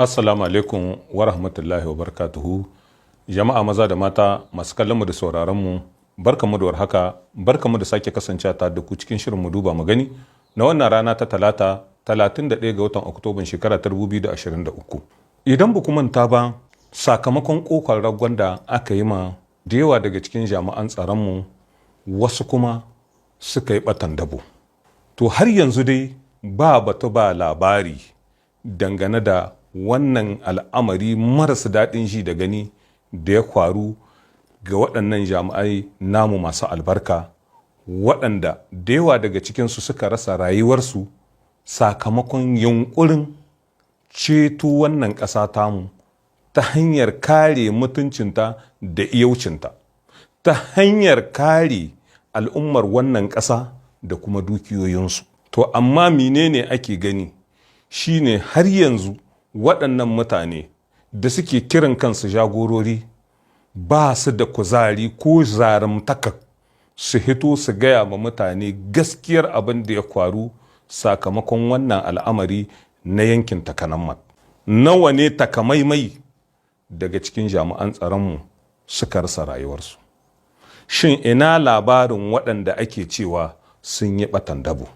Assalamu alaikum wa rahmatullahi wa barakatuhu. Jama'a maza da mata masu kallon mu da sauraron mu, barkamu da warhaka, barkamu da sake kasancewa tare da ku cikin shirin Mu Duba Mu Gani na wannan rana ta Talata, 31 ga watan Oktoban shekara ta 2023. Idan ba ku manta ba, sakamakon kokon ragon da aka yi ma da yawa daga cikin jami'an tsaronmu, wasu kuma suka yi batan dabo. To har yanzu dai ba batu ba labari dangane da wannan al'amari marasa daɗin ji da gani da ya faru ga waɗannan jami'ai namu masu albarka, waɗanda da yawa daga cikinsu suka rasa rayuwarsu sakamakon yunƙurin ceto wannan ƙasa tamu ta hanyar kare mutuncinta da iyaucinta, ta hanyar kare al'ummar wannan ƙasa da kuma dukiyoyinsu. To amma menene ake gani shine har yanzu waɗannan mutane da suke kiran kansu jagorori ba su da kuzari ko zarumtaka su hito su gaya ma mutane gaskiyar abin da ya faru sakamakon wannan al'amari na yankin Takanammat. Nawa ne takamaimai daga cikin jami'an tsaronmu suka rasa rayuwarsu? Shin ina labarin waɗanda ake cewa sun yi ɓatan dabo?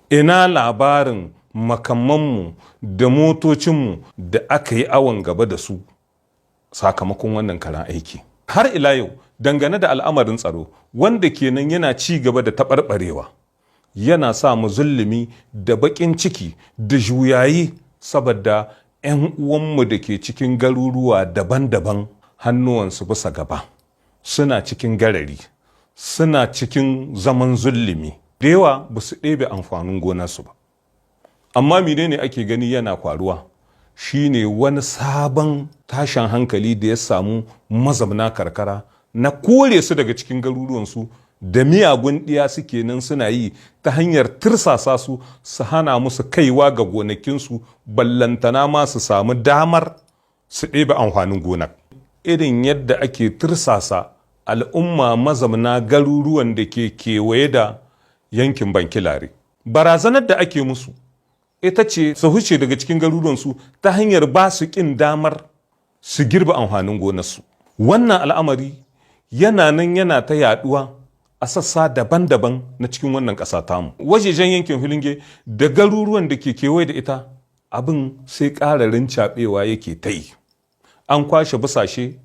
Ina labarin makamanmu da motocinmu da aka yi awon gaba da su sakamakon wannan karan aiki? Har ila yau, dangane da al'amarin tsaro wanda kenan yana ci gaba da taɓarɓarewa, yana sa mu zulumi da baƙin ciki da juyayi, saboda 'yan uwanmu da ke cikin garuruwa daban-daban hannuwansu bisa gaba, suna cikin garari, suna cikin zaman zulumi. Da yawa ba su ɗebe amfanin gonarsu ba. Amma menene ake gani yana faruwa shine wani sabon tashin hankali da ya samu mazamna karkara na kore su daga cikin garuruwansu da miyagun ɗiya suke nan suna yi ta hanyar tirsasa su, su hana musu kaiwa ga gonakinsu, ballantana ma su samu damar su ɗebe amfanin gonar. Irin yadda ake tirsasa al'umma mazamna garuruwan da ke kewaye da yankin Bankilare, barazanar da ake musu ita ce su huce daga cikin garuruwansu ta hanyar ba su ƙin damar su girbe amfanin gonarsu. Wannan al'amari yana nan yana ta yaduwa a sassa daban-daban na cikin wannan ƙasa tamu. Wajejen yankin Filinge da garuruwan da ke kewaye da ita, abin sai ƙararin caɓewa yake ta yi. An kwashe busashe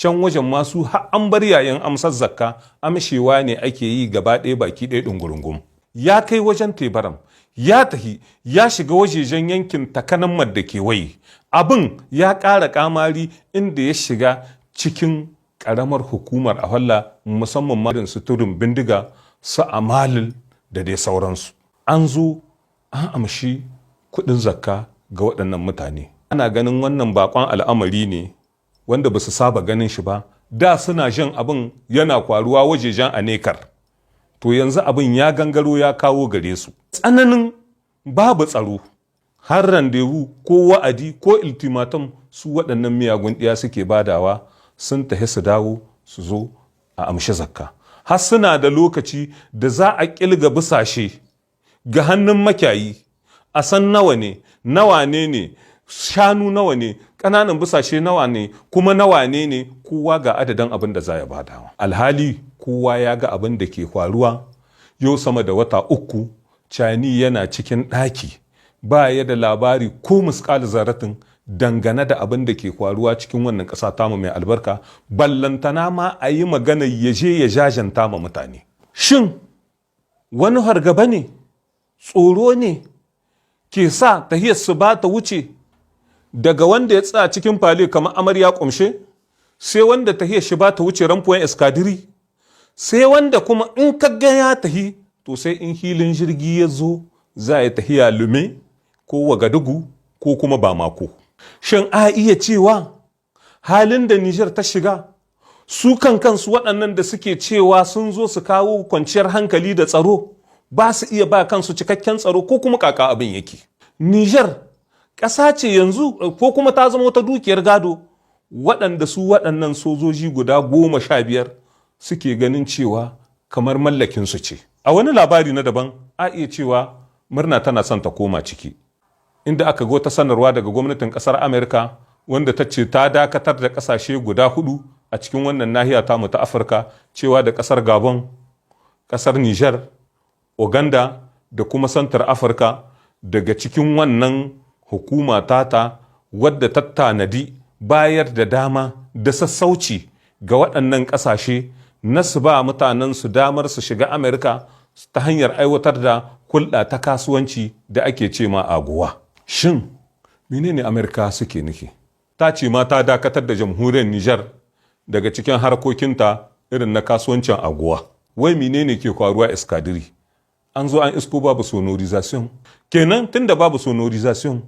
can wajen masu har an bar yayin amsar zakka, amshewa ne ake yi gaba ɗaya baki ɗaya ɗungurungum. Ya kai wajen Tebaram, ya tahi ya shiga wajejen yankin Takanammat da kewaye. Abin ya ƙara ƙamari inda ya shiga cikin ƙaramar hukumar Ahalla, musamman ma su Tudun Bindiga, su Amalil da dai sauransu. An zo an amshi kuɗin zakka ga waɗannan mutane. Ana ganin wannan bakon al'amari ne wanda ba su saba ganin shi ba. Da suna jin abin yana kwaruwa wajejen Anekar, to yanzu abin ya gangaro ya kawo gare su. Tsananin babu tsaro, har rendez-vous ko wa'adi ko ultimatum su waɗannan miyagun ɗiya suke badawa, sun tafi su dawo su zo a amshi zakka. Har suna da lokaci da za a ƙilga busashe ga hannun makiyayi, a san nawa ne, nawa ne ne shanu, nawa ne ƙananan busashe, nawa ne kuma nawa ne ne, kowa ga adadin abin da za ya badawa. Alhali kowa ya ga abin da ke faruwa. Yau sama da wata 3 Cani yana cikin ɗaki, ba ya da labari ko musƙal zaratin dangane da abin da ke faruwa cikin wannan ƙasa tamu mai albarka, ballantana ma a yi magana ya je ya jajanta ma mutane. Shin wani hargaba ne, tsoro ne ke sa tahiyar su ba ta wuce daga wanda ya tsaya cikin fale kamar amarya kumshe, sai wanda tahiyar shi ba ta wuce rond-point Escadrille, sai wanda kuma in ka ga ya tahi, to sai in hilin jirgi ya zo za ya tahiya Lume ko Wagadugu ko kuma Bamako? Shin a iya cewa halin da Nijar ta shiga, su kan kansu waɗannan da suke cewa sun zo su kawo kwanciyar hankali da tsaro ba su iya ba kansu cikakken tsaro, ko kuma kaka abin yake? Nijar ƙasa ce yanzu ko kuma ta zama wata dukiyar gado waɗanda su waɗannan sojoji guda 15 suke ganin cewa kamar mallakinsu ce? A wani labari na daban, a iya cewa murna tana son ta koma ciki. Inda aka ga wata sanarwa daga gwamnatin ƙasar Amerika wanda ta ce ta dakatar da ƙasashe guda hudu a cikin wannan nahiya tamu ta Afirka, cewa da ƙasar Gabon, ƙasar Niger, Uganda da kuma Santar Afirka, daga cikin wannan hukuma tata wadda ta tanadi bayar da dama da sassauci ga waɗannan ƙasashe na su ba mutanen su damar su shiga Amerika ta hanyar aiwatar da hulɗa ta kasuwanci da ake ce ma AGOA. Shin menene Amerika suke nufi? Ta ce ma ta dakatar da Jamhuriyar Nijar daga cikin harkokinta irin na kasuwancin AGOA. Wai menene ke faruwa eskadiri? An zo an isko babu sonorisation. Kenan tunda babu sonorisation,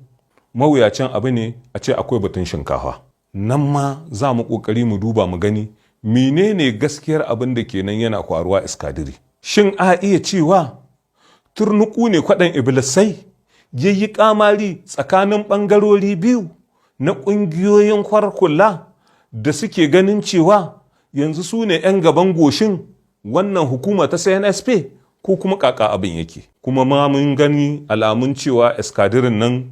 mawuyacin abu ne a ce akwai batun shinkafa. Nan ma za mu ƙoƙari mu duba mu gani menene gaskiyar abin da kenan yana faruwa eskadiri. Shin a iya cewa turnuku ne kwaɗan iblisai ya yi kamari tsakanin ɓangarori biyu na ƙungiyoyin kwarkula da suke ganin cewa yanzu su ne 'yan gaban goshin wannan hukuma ta CNSP, ko kuma kaka abin yake? Kuma ma mun gani alamun cewa eskadirin nan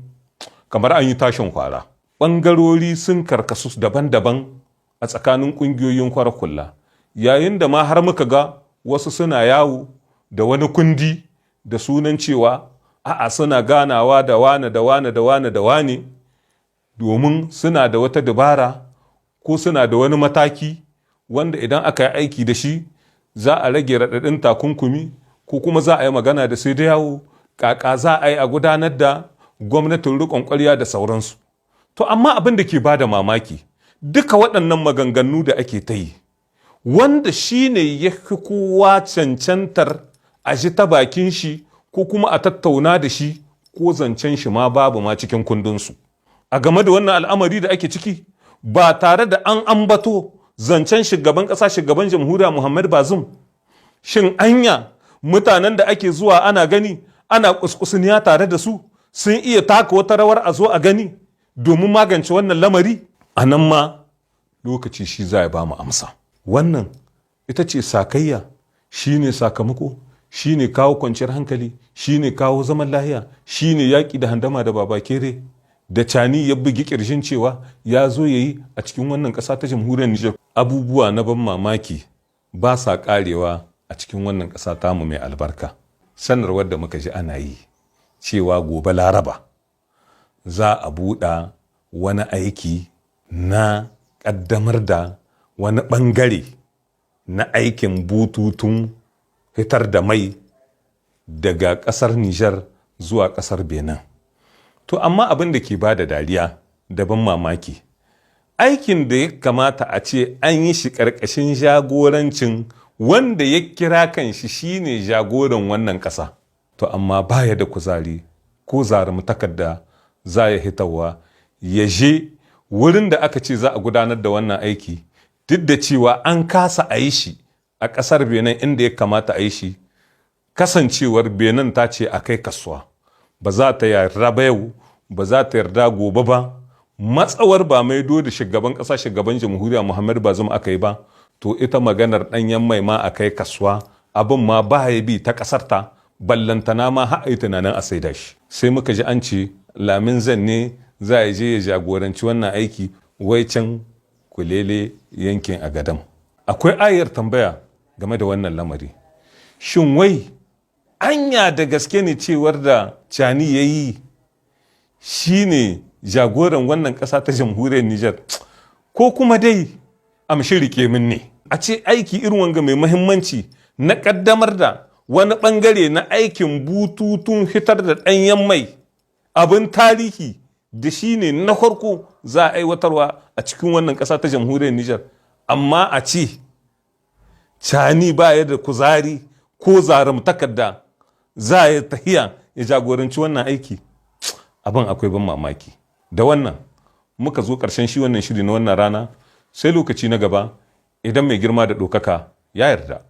kamar an yi tashin kwara. Ɓangarori sun karkasu daban-daban a tsakanin ƙungiyoyin kwarkula, yayin da ma har muka ga wasu suna yawo da wani kundi da sunan cewa a'a, suna ganawa da wane da wane da wane da wane domin suna da wata dabara ko suna da wani mataki wanda idan aka yi aiki da shi za a rage raɗaɗin takunkumi, ko kuma za a yi magana da sai da yawo kaka za a yi a gudanar da gwamnatin riƙon ƙwarya da sauransu. To amma abin da ke bada mamaki, duka waɗannan maganganu da ake ta yi, wanda shi ne ya fi kowa cancantar a ji ta bakin shi ko kuma a tattauna da shi, ko zancen shi ma babu ma cikin kundinsu a game da wannan al'amari da ake ciki, ba tare da an ambato zancen shugaban ƙasa, shugaban Jamhuriya Muhammad Bazum. Shin anya mutanen da ake zuwa ana gani ana kuskusuniya tare da su sun iya taka wata rawar a zo a gani domin magance wannan lamari? A nan ma lokaci shi za ya ba mu amsa. Wannan ita ce sakayya, shi ne sakamako, shi ne kawo kwanciyar hankali, shi ne kawo zaman lahiya, shi ne yaƙi da handama da babakere da Cani ya bugi ƙirshin cewa ya zo ya yi a cikin wannan ƙasa ta Jamhuriyar Nijar. Abubuwa na ban mamaki ba sa ƙarewa a cikin wannan ƙasa tamu mai albarka. Sanarwar da muka ji ana yi cewa gobe Laraba za a buɗa wani aiki na ƙaddamar da wani ɓangare na aikin bututun fitar da mai daga ƙasar Nijar zuwa ƙasar Benin. To amma abin da ke ba da dariya da ban mamaki, aikin da ya kamata a ce an yi shi ƙarƙashin jagorancin wanda ya kira kanshi shine jagoran wannan ƙasa. To amma baya da kuzari ko takarda za ya hitawa ya je wurin da aka ce za a gudanar da wannan aiki, duk da cewa an kasa a yi shi a ƙasar Benin inda ya kamata a yi shi, kasancewar Benin ta ce a kai kasuwa ba za ta yarda ba yau, ba za ta yarda gobe ba, matsawar ba maido da shugaban ƙasa, shugaban Jamhuriya Muhammadu Bazum aka yi ba. To ita maganar ɗanyen mai ma a kai kasuwa, abin ma ba ya bi ta ƙasar ta, ballantana ma har yi tunanin a saida shi. Sai muka ji an ce Lamin Zan ne za a je ya jagoranci wannan aiki, wai can Kulele, yankin Agadam. Akwai ayar tambaya game da wannan lamari. Shin wai anya da gaske ne cewar da Cani ya yi shi ne jagoran wannan ƙasa ta Jamhuriyar Nijar, ko kuma dai amshi rike min ne? A ce aiki irin wanga mai mahimmanci na ƙaddamar da wani ɓangare na aikin bututun fitar da ɗanyen mai, abin tarihi da shi ne na farko za a aiwatarwa a cikin wannan ƙasa ta Jamhuriyar Nijar, amma a ce Cani baya da kuzari ko takarda za ya tahiya ya jagoranci wannan aiki, abin akwai ban mamaki. Da wannan muka zo ƙarshen shi wannan shiri na wannan rana, sai lokaci na gaba idan mai girma da ɗaukaka ya yarda.